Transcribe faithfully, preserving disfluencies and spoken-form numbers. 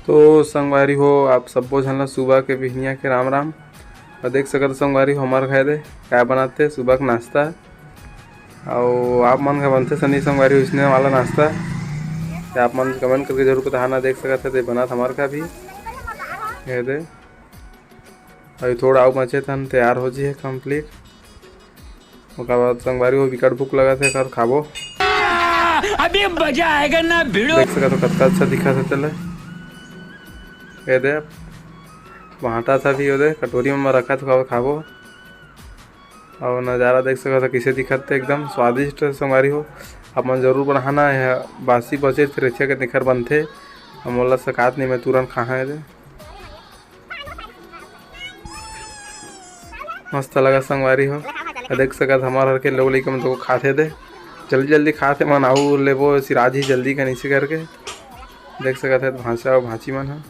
तो संगवारी हो, आप सब्बो झन ला सुबह के बिहनिया के राम राम। अउ देख सकत हो संगवारी हो, हमर घर दे का बनाथे सुबह के नाश्ता। अउ आप मन का बनथे संगी संगवारी हो इसने वाला नाश्ता, ते आप मन comment करके जरूर बताना। देख सकत हो, ते बनत हमर का भी, ये दे। अभी थोड़ा अउ बचे तन, तैयार हो जी है complete। ओकर बाद संगवारी हो, बिकट भूख लगत हे, कर खाबो। अभी मजा आएगा ना भिड़ो। देख सकत हो, कतका अच्छा दिखत हे तेला। ये दे, भांटा था भी, ये दे, कटोरी में रखा था, खाबो। अउ नज़ारा देख सकत हो, कइसे दिखत हे, एकदम स्वादिष्ट संगवारी हो। आप मन जरूर बनाना, ये बासी बचे फिर अच्छा के निखर बनथे। अउ मोला सकात नहीं, मैं तुरंत खाहा ये दे। मस्त लगा संगवारी हो। आ देख सकत, हमर हर के लोग लइका मन तो खाथे दे, जल्दी जल्दी खाथे मन, अउ लेबो सिराज ही जल्दी का नीचे करके। देख सकत हे भांचा अउ भांची मन ह।